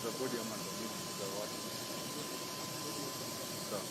Za body ama za nini, za watu. Sawa.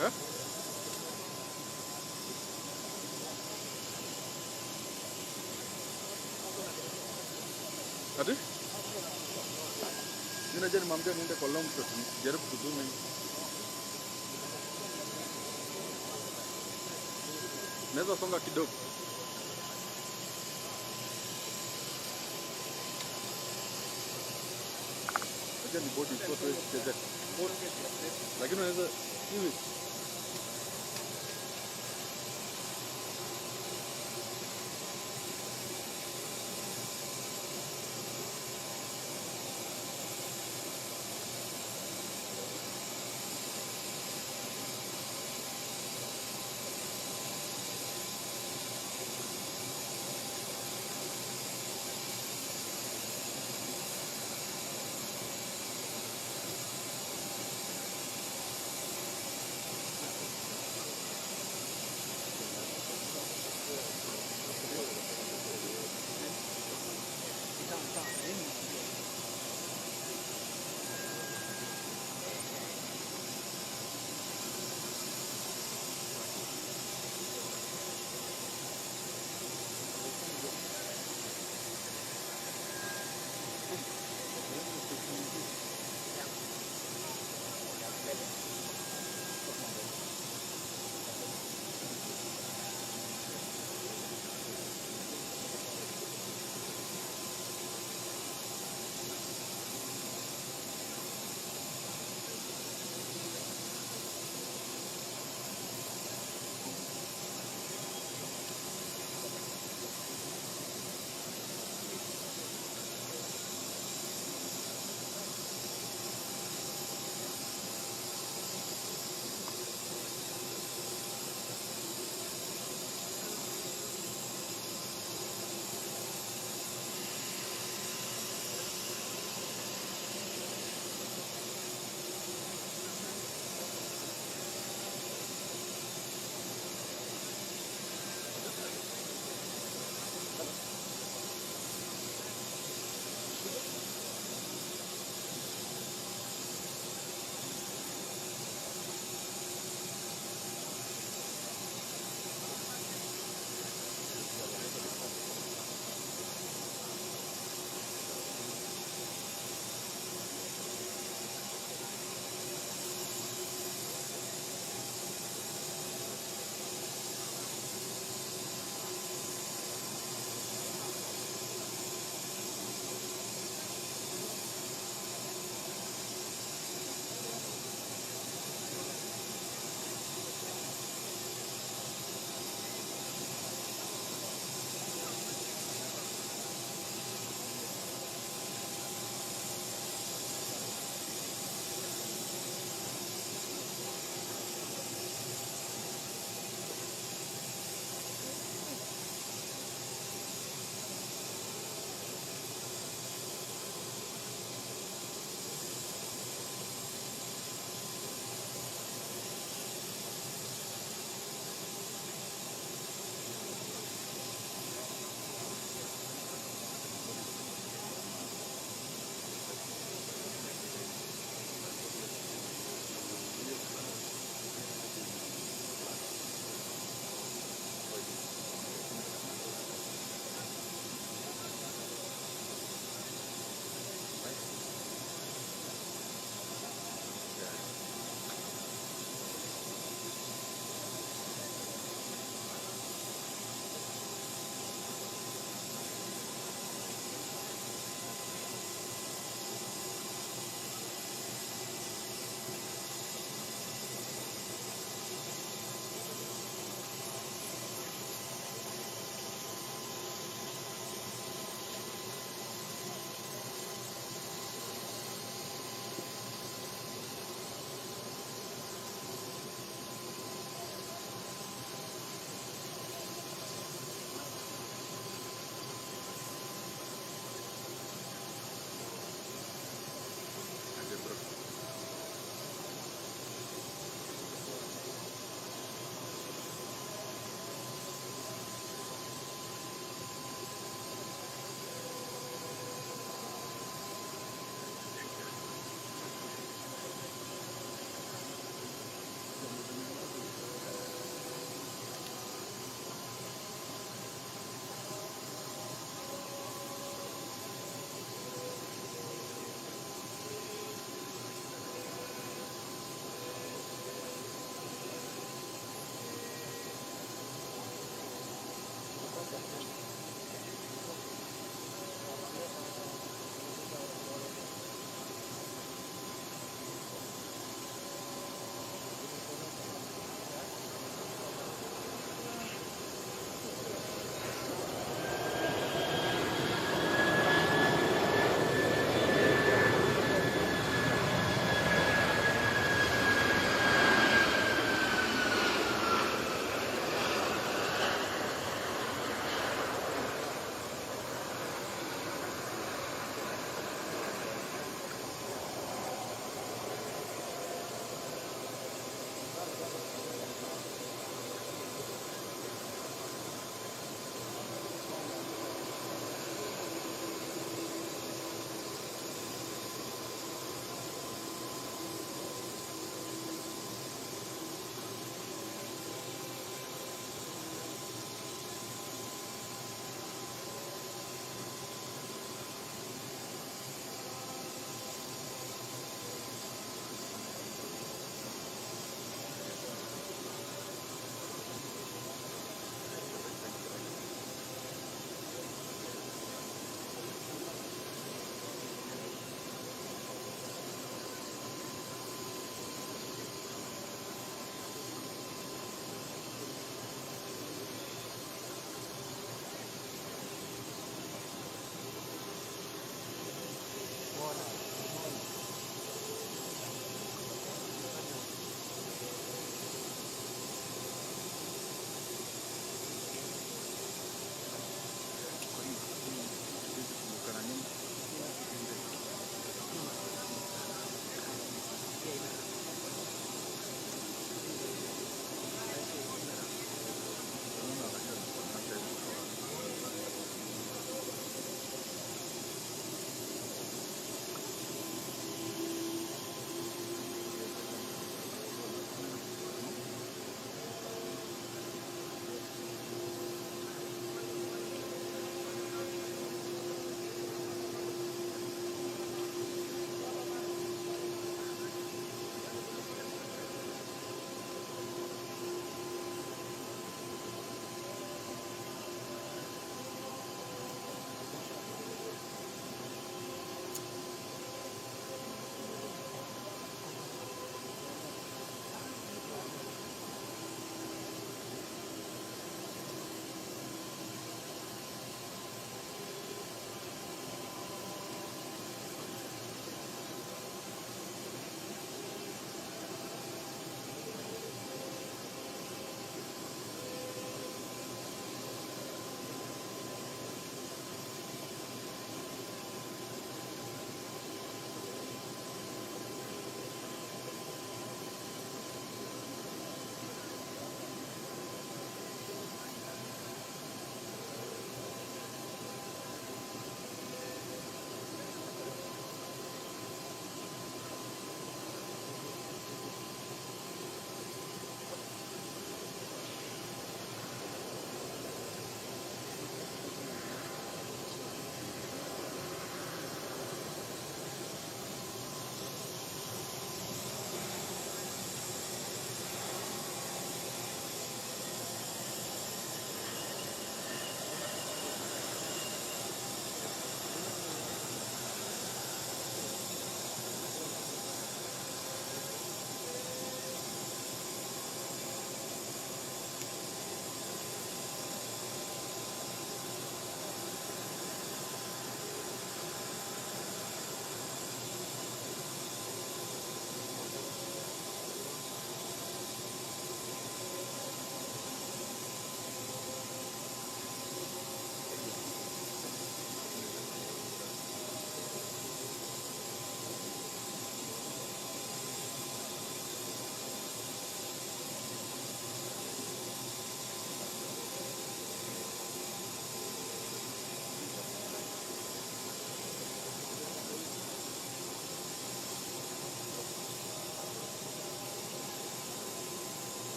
Eh? Ati? Mimi najua nimwambia niende kwa long shot nijaribu kuzoom in. Naweza songa kidogo. Najua ni body so tuwezi kuchezea. Lakini unaweza hivi.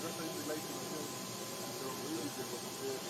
Sasa hizi light ndio hili jengo jengo.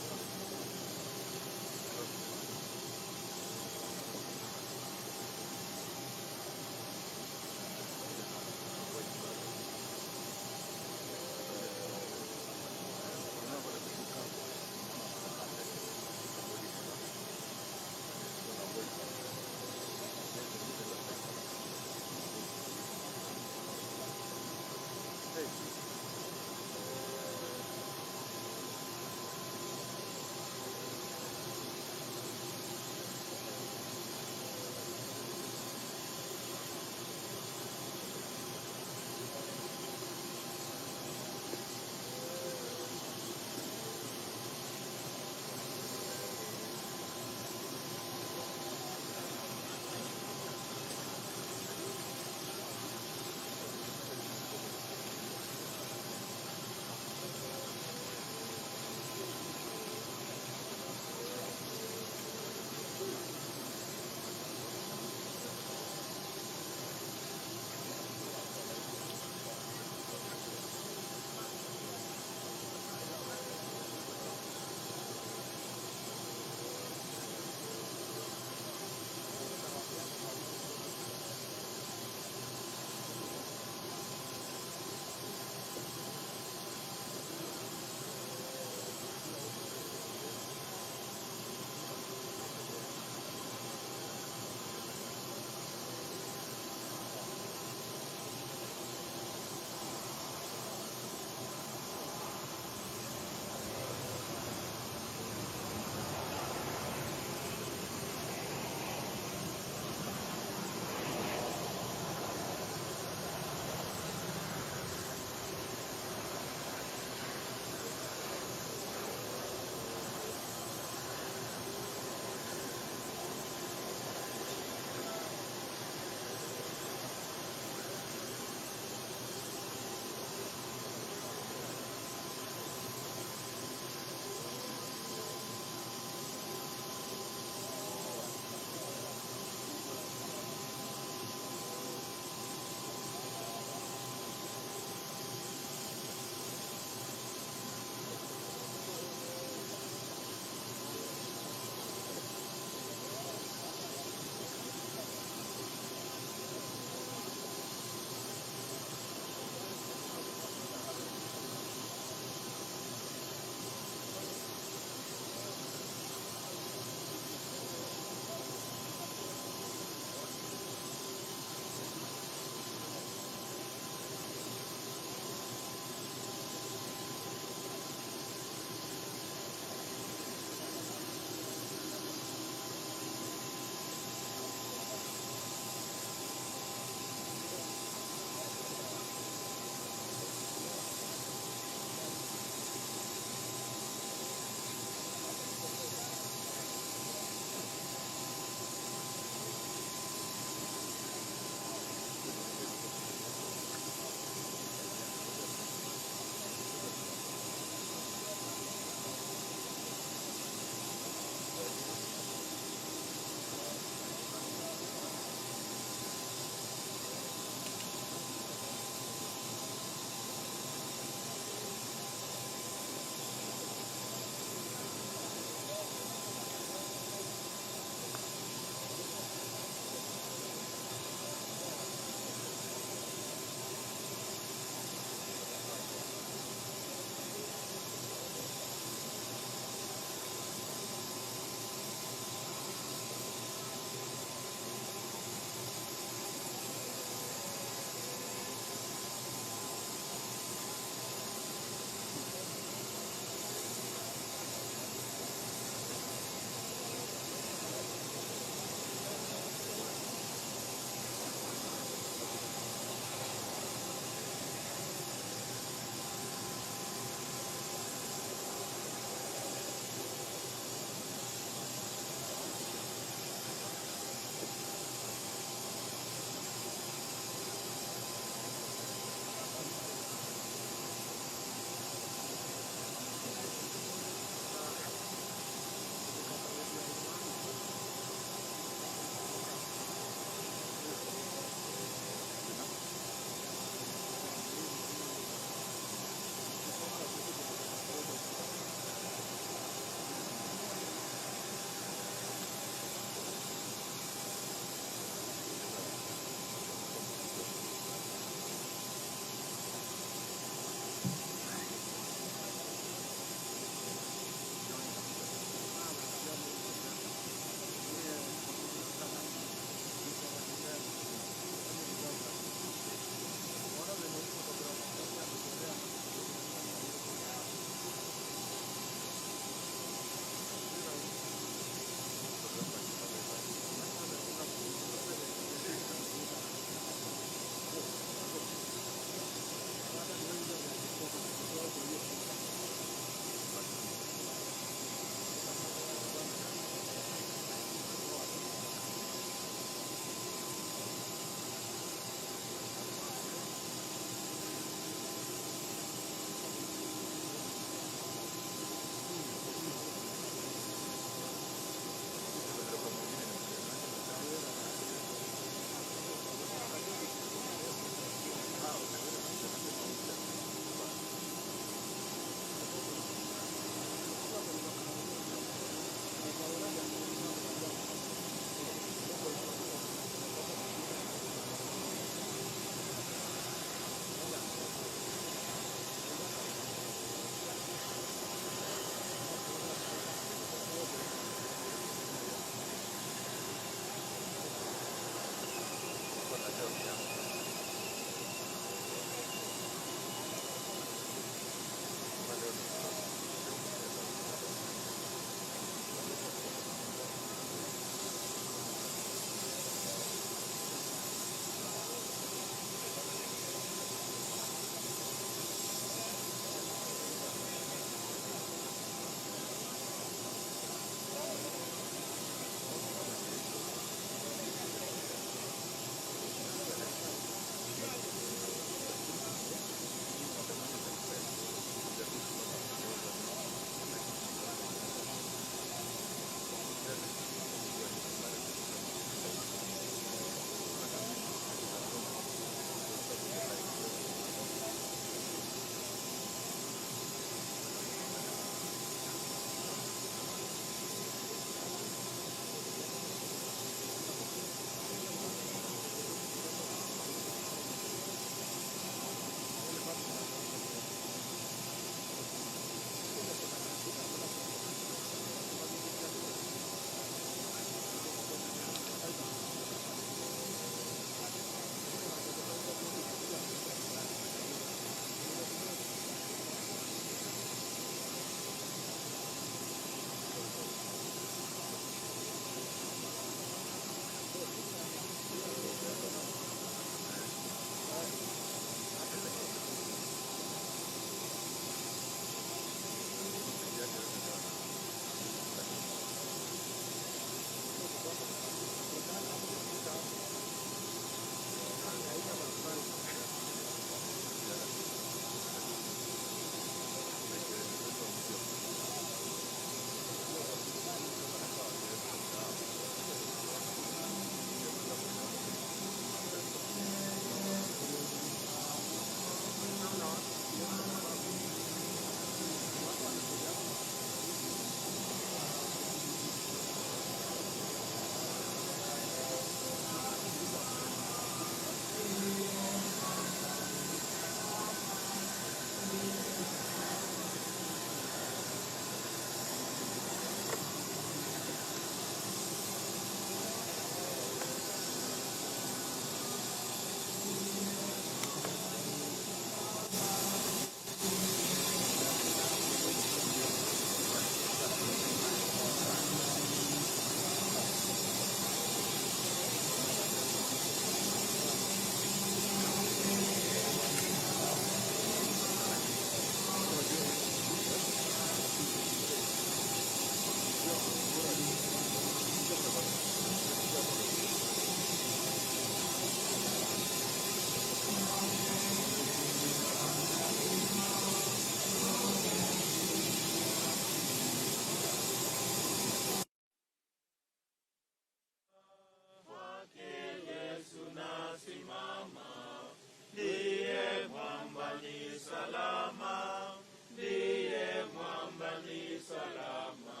salama, ndiye mwamba ni salama,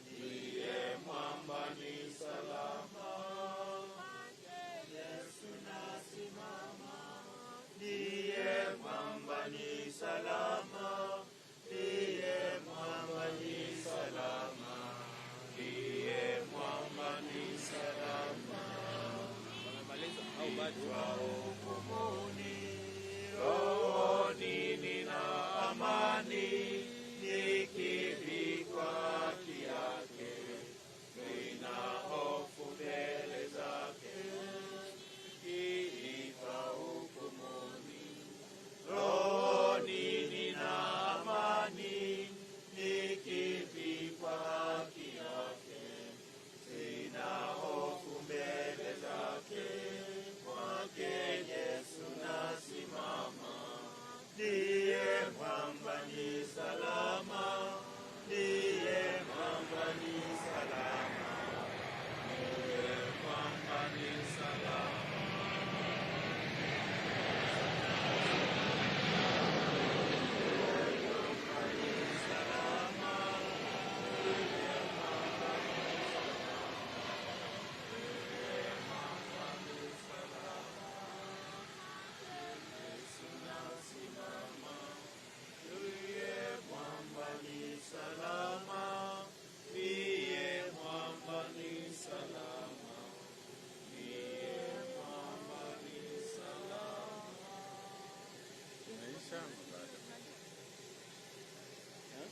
ndiye mwamba ni salama. Yesu nasimama, ndiye mwamba ni salama, ndiye mwamba ni salama, ndiye mwamba ni salama. Wamemaliza au bado? Hukumuni, rohoni nina amani, nikivikwa haki yake, sina hofu mbele zake. Nikiitwa hukumuni, rohoni nina amani, nikivikwa haki yake, sina hofu mbele zake. Kwake Yesu nasimama, ndiye mwamba ni salama, ndiye mwamba ni salama, ndiye mwamba ni salama. Ndiye mwamba ni salama, ndiye mwamba ni salama, ndiye mwamba ni salama. Imeisha ama bado? Eh?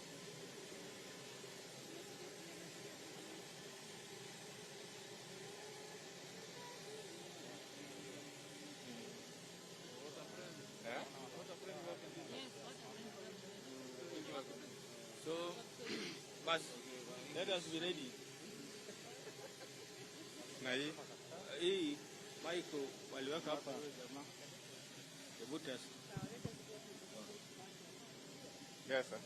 So, bas, let us be ready. Na hii Hii Michael waliweka hapa. Hebu test. Yes, sir.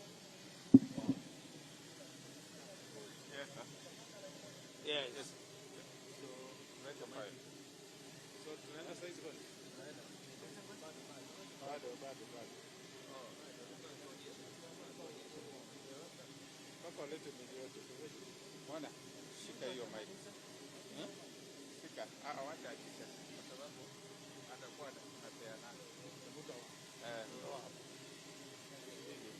Yes, sir. Yes. So, weka pale. So, tunaenda saizi kwani? Bado, bado, bado. Mpaka walete mili yote. Mwana, shika hiyo mic. Eh? Shika. Ah, wacha akisha. Kwa sababu atakuwa anapeana. Eh, toa hapo. Hivi.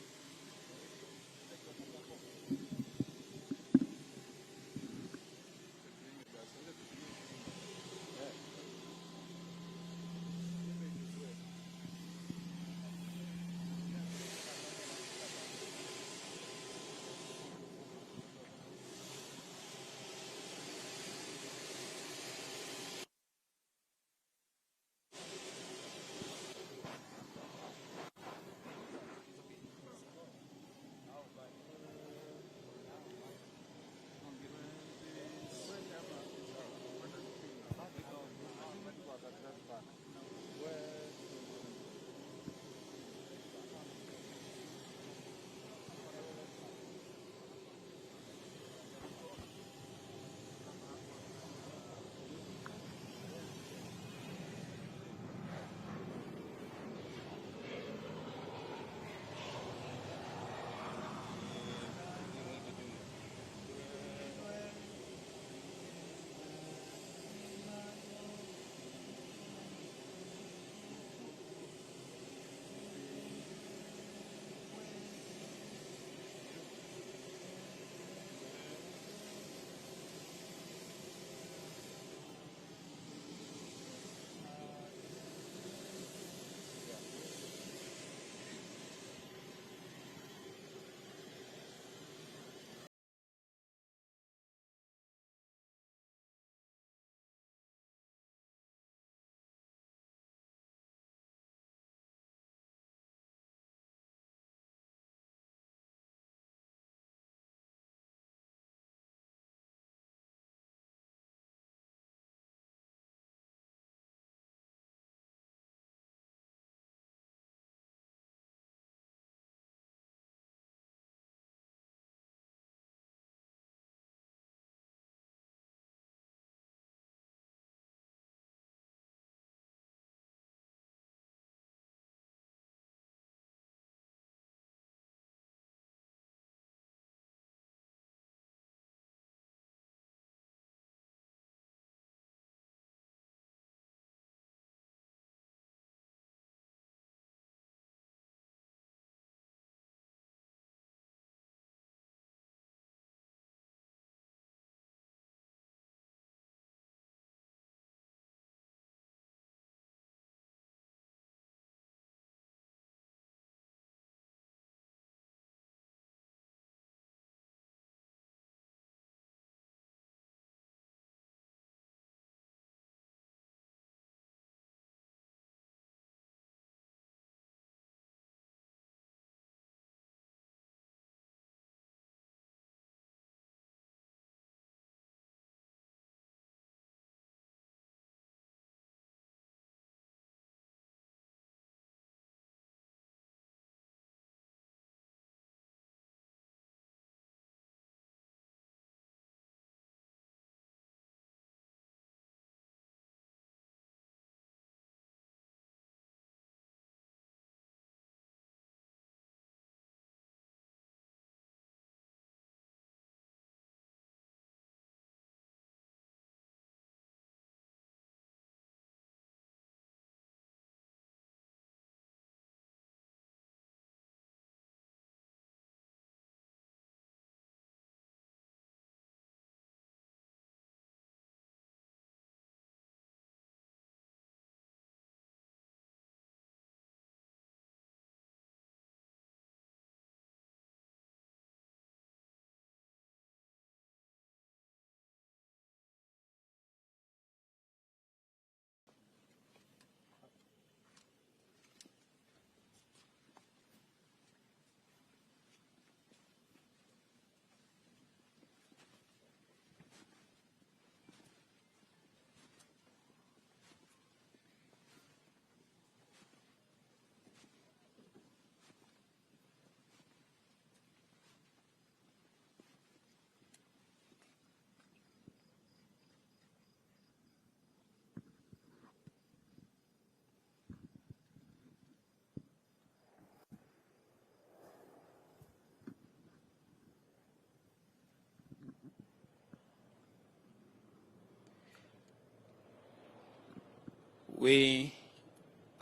We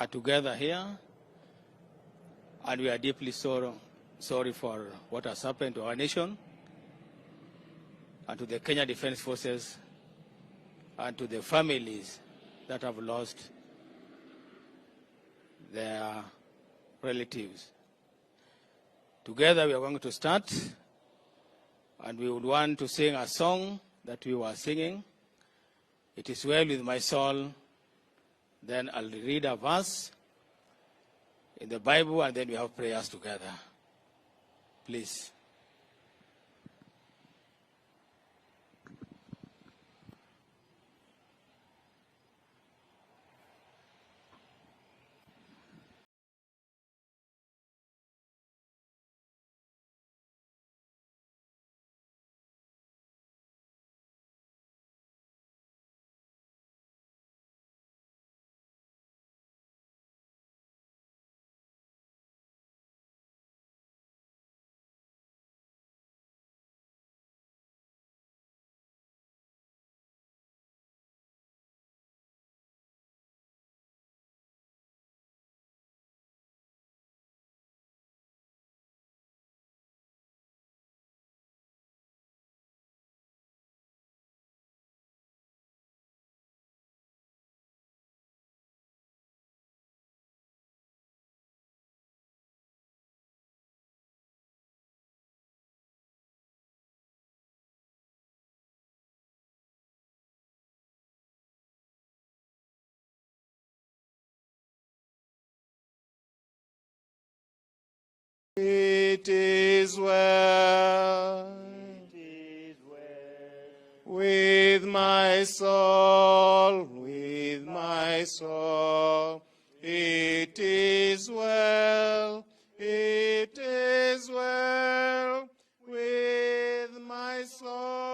are together here and we are deeply sorry for what has happened to our nation and to the Kenya Defence Forces and to the families that have lost their relatives. Together we are going to start, and we would want to sing a song that we were singing, "It Is Well With My Soul." Then I'll read a verse in the Bible, and then we have prayers together. Please. It is well with my soul, with my soul. It is well, it is well with my soul.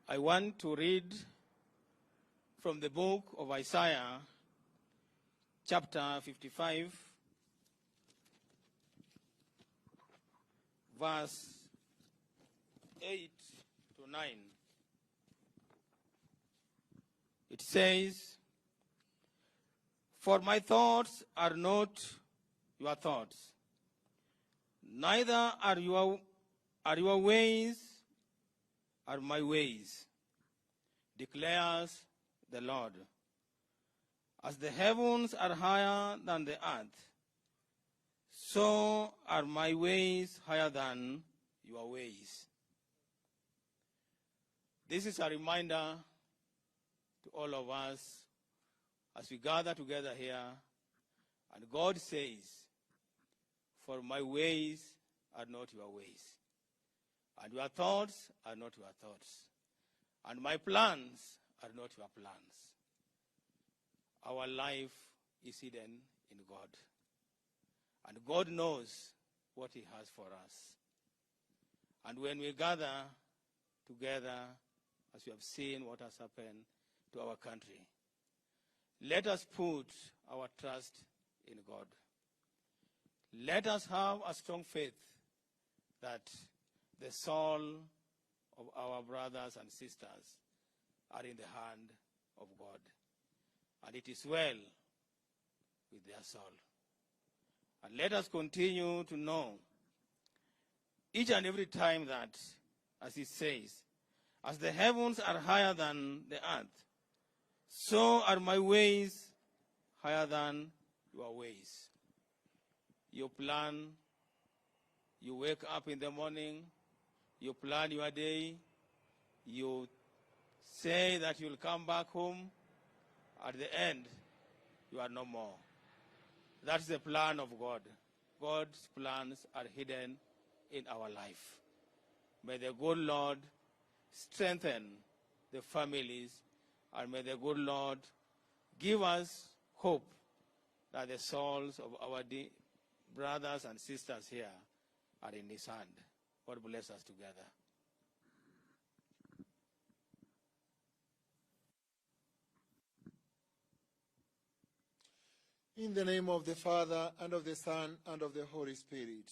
I want to read from the book of Isaiah, chapter 55, verse 8 to 9. It says, "For my thoughts are not your thoughts, neither are your ways are my ways, declares the Lord. As the heavens are higher than the earth, so are my ways higher than your ways." This is a reminder to all of us as we gather together here. And God says, "For my ways are not your ways, and your thoughts are not your thoughts, and my plans are not your plans." Our life is hidden in God. And God knows what He has for us. And when we gather together, as we have seen what has happened to our country, let us put our trust in God. Let us have a strong faith that the soul of our brothers and sisters are in the hand of God. And it is well with their soul. And let us continue to know each and every time that, as he says, "As the heavens are higher than the earth, so are my ways higher than your ways." You plan, you wake up in the morning, you plan your day, you say that you'll come back home. At the end, you are no more. That's the plan of God. God's plans are hidden in our life. May the good Lord strengthen the families, and may the good Lord give us hope that the souls of our brothers and sisters here are in His hand. God bless us together. In the name of the Father, and of the Son, and of the Holy Spirit.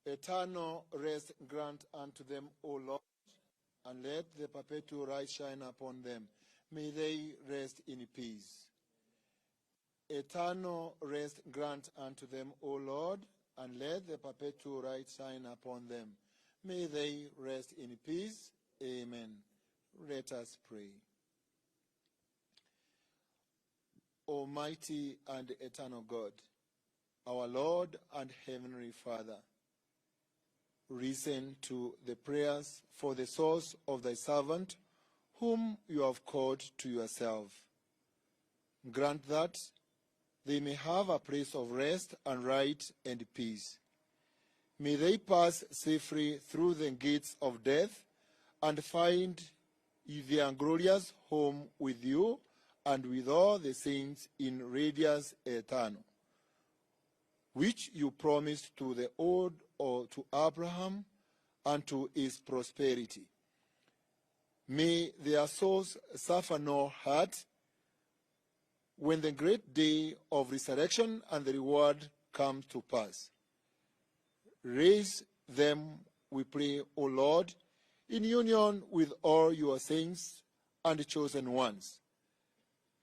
Eternal rest grant unto them, O Lord, and let the perpetual light shine upon them. May they rest in peace. Eternal rest grant unto them, O Lord, and let the perpetual light shine upon them. May they rest in peace. Amen. Let us pray. Almighty and eternal God, our Lord and Heavenly Father, listen to the prayers for the souls of thy servant, whom you have called to yourself. Grant that they may have a place of rest and right and peace. May they pass safely through the gates of death and find their glorious home with you and with all the saints in radiance eternal, which you promised to the old or to Abraham and to his prosperity. May their souls suffer no hurt when the great day of resurrection and the reward comes to pass. Raise them, we pray, O Lord, in union with all your saints and chosen ones.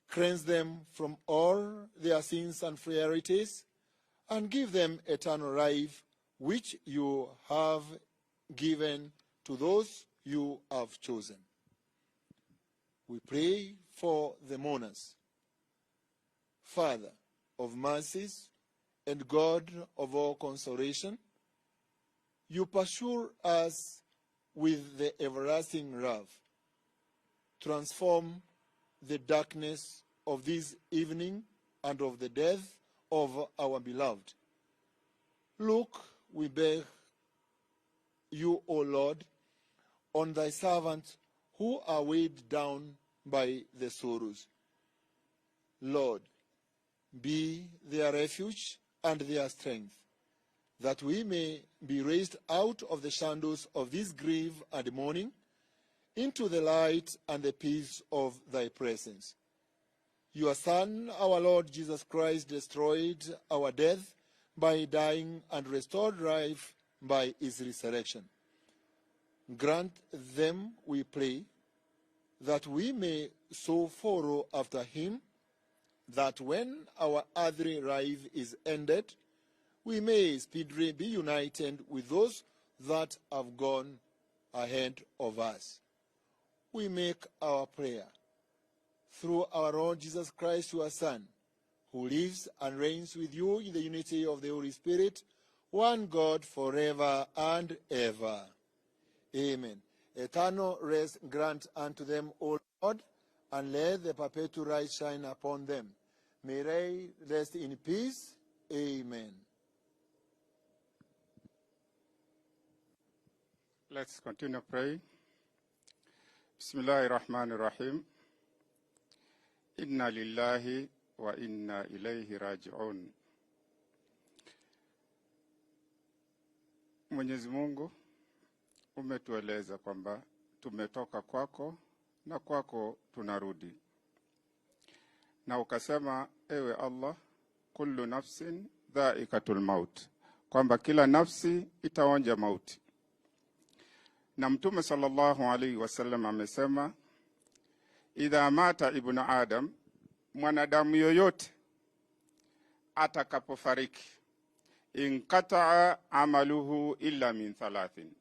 Cleanse them from all their sins and frailties, and give them eternal life, which you have given to those you have chosen. We pray for the mourners. Father of mercies and God of all consolation, you pursue us with the everlasting love. Transform the darkness of this evening and of the death of our beloved. Look, we beg you, O Lord, on thy servants who are weighed down by the sorrows. Lord, be their refuge and their strength, that we may be raised out of the shadows of this grief and mourning, into the light and the peace of thy presence. Your Son, our Lord Jesus Christ, destroyed our death by dying and restored life by his resurrection. Grant them, we pray, that we may so follow after him, that when our earthly life is ended, we may speedily be united with those that have gone ahead of us. We make our prayer through our Lord Jesus Christ, your Son, who lives and reigns with you in the unity of the Holy Spirit, one God forever and ever. Amen. Eternal rest grant unto them, O Lord, and let the perpetual light shine upon them. May they rest in peace. Amen. Let's continue praying. Bismillahir Rahmanir Rahim. Inna lillahi wa inna ilayhi raji'un. Mwenyezi Mungu, umetueleza kwamba tumetoka kwako na kwako tunarudi. Na ukasema, ewe Allah, kullu nafsin dhaikatul maut, kwamba kila nafsi itaonja mauti. Na Mtume sallallahu alaihi wasallam amesema, idha mata ibnu Adam, mwanadamu yoyote atakapofariki, inqata'a amaluhu illa min thalathin,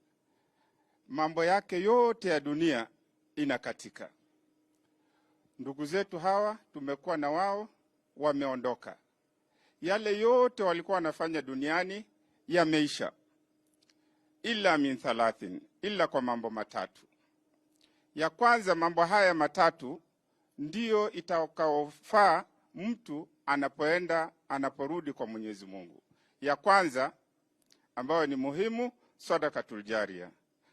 mambo yake yote ya dunia inakatika. Ndugu zetu hawa tumekuwa na wao, wameondoka. Yale yote walikuwa wanafanya duniani yameisha. Illa min thalathin, illa kwa mambo matatu. Ya kwanza, mambo haya matatu ndiyo itakaofaa mtu anapoenda, anaporudi kwa Mwenyezi Mungu. Ya kwanza ambayo ni muhimu, sadaqatul jaria,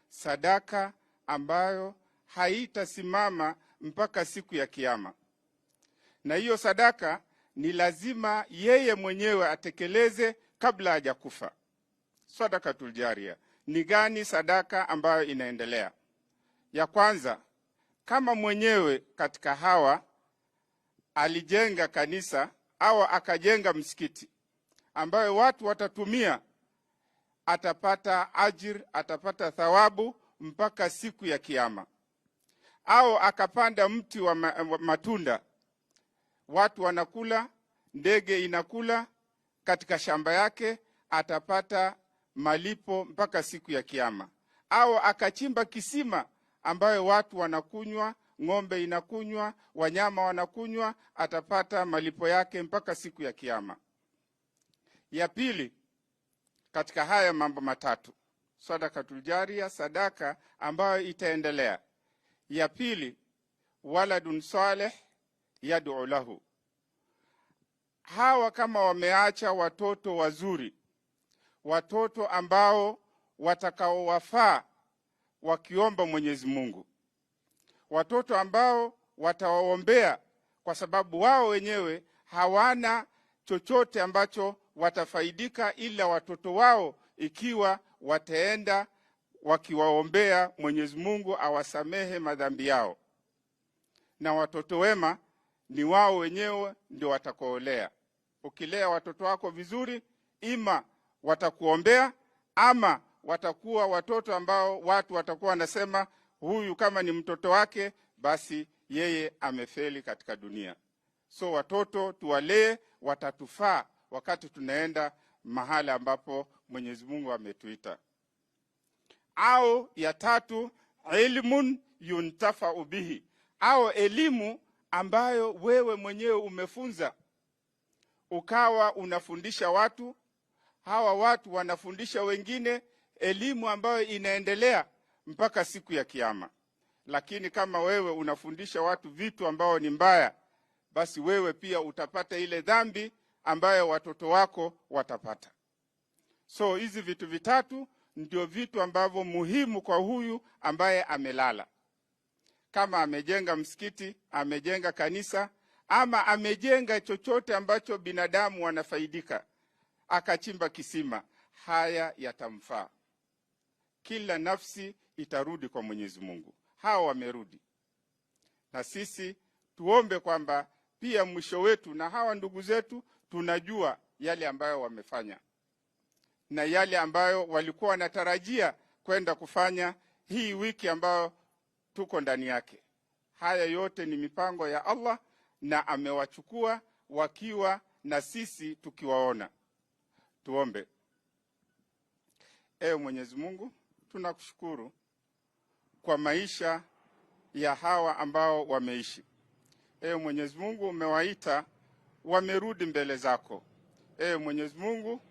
sadaka ambayo haitasimama mpaka siku ya kiyama. Na hiyo sadaka ni lazima yeye mwenyewe atekeleze kabla hajakufa. Sadaqatul jaria ni gani? Sadaka ambayo inaendelea. Ya kwanza, kama mwenyewe katika hawa alijenga kanisa au akajenga msikiti ambayo watu watatumia, atapata ajir, atapata thawabu mpaka siku ya kiyama. Au akapanda mti wa matunda, watu wanakula, ndege inakula katika shamba yake, atapata malipo mpaka siku ya kiyama. Au akachimba kisima ambayo watu wanakunywa, ng'ombe inakunywa, wanyama wanakunywa, atapata malipo yake mpaka siku ya kiyama. Ya pili, katika haya mambo matatu, sadaqatul jaria, sadaka ambayo itaendelea. Ya pili, waladun salih yad'u lahu. Hawa kama wameacha watoto wazuri, watoto ambao watakaowafaa wakiomba Mwenyezi Mungu, watoto ambao watawaombea kwa sababu wao wenyewe hawana chochote ambacho watafaidika ila watoto wao ikiwa wataenda wakiwaombea Mwenyezi Mungu awasamehe madhambi yao. Na watoto wema ni wao wenyewe ndio watakaolea. Ukilea watoto wako vizuri, ima watakuombea ama watakuwa watoto ambao watu watakuwa wanasema huyu kama ni mtoto wake basi yeye amefeli katika dunia. So watoto tuwalee, watatufaa wakati tunaenda mahala ambapo Mwenyezi Mungu ametuita. Au ya tatu, ilmun yuntafa'u bihi, au elimu ambayo wewe mwenyewe umefunza, ukawa unafundisha watu, hawa watu wanafundisha wengine, elimu ambayo inaendelea mpaka siku ya kiyama. Lakini kama wewe unafundisha watu vitu ambao ni mbaya, basi wewe pia utapata ile dhambi ambayo watoto wako watapata. So hizi vitu vitatu ndio vitu ambavyo muhimu kwa huyu ambaye amelala. Kama amejenga msikiti, amejenga kanisa, ama amejenga chochote ambacho binadamu wanafaidika, akachimba kisima, haya yatamfaa. Kila nafsi itarudi kwa Mwenyezi Mungu. Hawa wamerudi, na sisi tuombe kwamba pia mwisho wetu na hawa ndugu zetu, tunajua yale ambayo wamefanya na yale ambayo walikuwa wanatarajia kwenda kufanya hii wiki ambayo tuko ndani yake. Haya yote ni mipango ya Allah na amewachukua wakiwa na sisi tukiwaona. Tuombe. Ewe Mwenyezi Mungu, tunakushukuru kwa maisha ya hawa ambao wameishi. Ewe Mwenyezi Mungu, umewaita wamerudi mbele zako. Ewe Mwenyezi Mungu,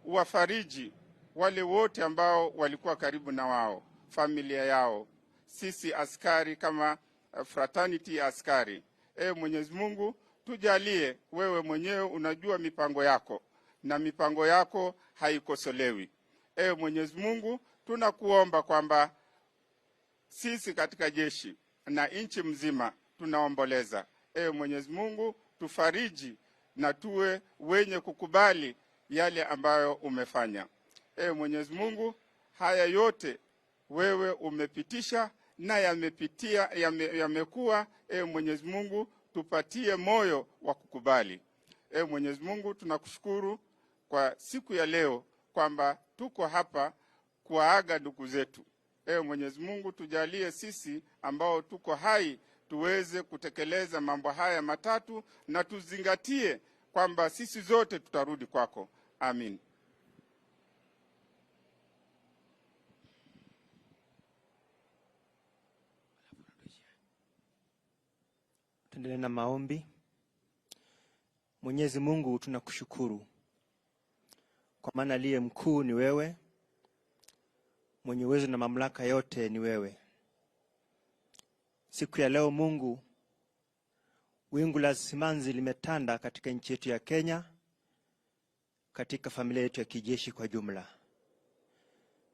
uwafariji wale wote ambao walikuwa karibu na wao, familia yao, sisi askari kama fraternity ya askari. Ewe Mwenyezi Mungu, tujalie, wewe mwenyewe unajua mipango yako na mipango yako haikosolewi. Ewe Mwenyezi Mungu, tunakuomba kwamba sisi katika jeshi na nchi mzima tunaomboleza. Ewe Mwenyezi Mungu, tufariji na tuwe wenye kukubali yale ambayo umefanya. Ewe Mwenyezi Mungu, haya yote wewe umepitisha na yamepitia, yamekuwa. Ewe Mwenyezi Mungu, tupatie moyo wa kukubali. Ewe Mwenyezi Mungu, tunakushukuru kwa siku ya leo kwamba tuko hapa kuwaaga ndugu zetu. Ewe Mwenyezi Mungu, tujalie sisi ambao tuko hai tuweze kutekeleza mambo haya matatu na tuzingatie kwamba sisi zote tutarudi kwako. Amin. Tuendelee na maombi. Mwenyezi Mungu, tunakushukuru kwa maana aliye mkuu ni wewe, mwenye uwezo na mamlaka yote ni wewe. Siku ya leo Mungu, wingu la simanzi limetanda katika nchi yetu ya Kenya, katika familia yetu ya kijeshi kwa jumla.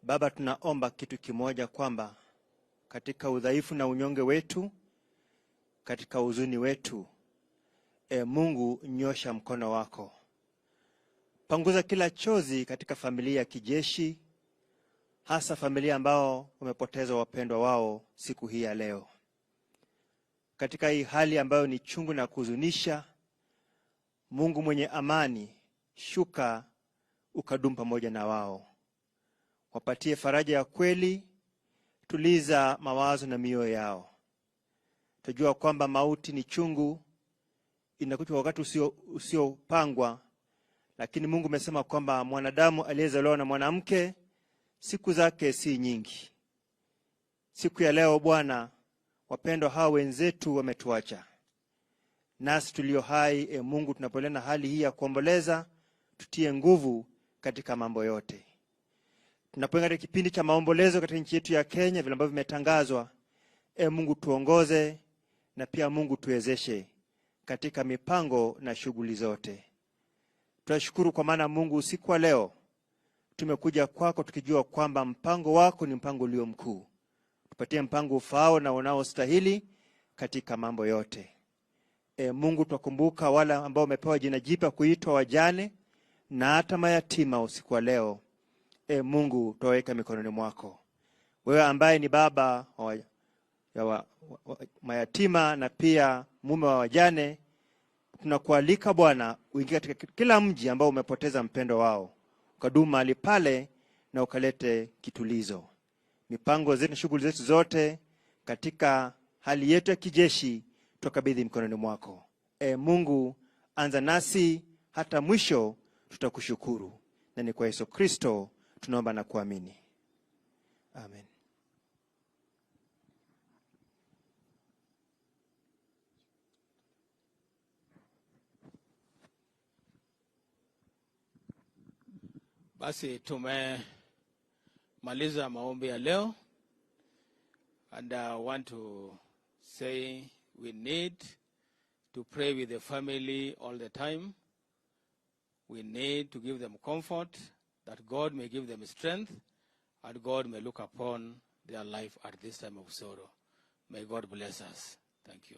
Baba, tunaomba kitu kimoja, kwamba katika udhaifu na unyonge wetu, katika huzuni wetu, Mungu, nyosha mkono wako, panguza kila chozi katika familia ya kijeshi, hasa familia ambao wamepoteza wapendwa wao siku hii ya leo. Katika hii hali ambayo ni chungu na kuhuzunisha, Mungu mwenye amani, shuka ukadumu pamoja na wao, wapatie faraja ya kweli, tuliza mawazo na mioyo yao. Tujua kwamba mauti ni chungu, inakuja wakati usiopangwa, lakini Mungu amesema kwamba mwanadamu aliyezaliwa na mwanamke siku zake si nyingi. Siku ya leo Bwana, wapendwa hawa wenzetu wametuacha, nasi tulio hai, Mungu, tunapoendelea na hali hii ya kuomboleza, tutie nguvu katika mambo yote. Tunapoingia katika kipindi cha maombolezo katika nchi yetu ya Kenya, vile ambavyo vimetangazwa, Mungu tuongoze, na pia Mungu tuwezeshe katika mipango na shughuli zote. Tunashukuru kwa maana Mungu, usiku wa leo tumekuja kwako tukijua kwamba mpango wako ni mpango ulio mkuu. Tupatie mpango ufaao na unaostahili katika mambo yote. Mungu, twakumbuka wale ambao wamepewa jina jipya kuitwa wajane na hata mayatima usiku wa leo. Mungu, twaweka mikononi mwako. Wewe ambaye ni baba wa mayatima na pia mume wa wajane, tunakualika Bwana uingie katika kila mji ambao umepoteza mpendo wao, ukadumu mahali pale na ukalete kitulizo. Mipango zetu na shughuli zetu zote katika hali yetu ya kijeshi tukabidhi mikononi mwako. Mungu, anza nasi hata mwisho, tutakushukuru. Na ni kwa Yesu Kristo tunaomba na kuamini. Amen. Basi tumemaliza maombi ya leo, and I want to say we need to pray with the family all the time. We need to give them comfort, that God may give them strength, and God may look upon their life at this time of sorrow. May God bless us. Thank you.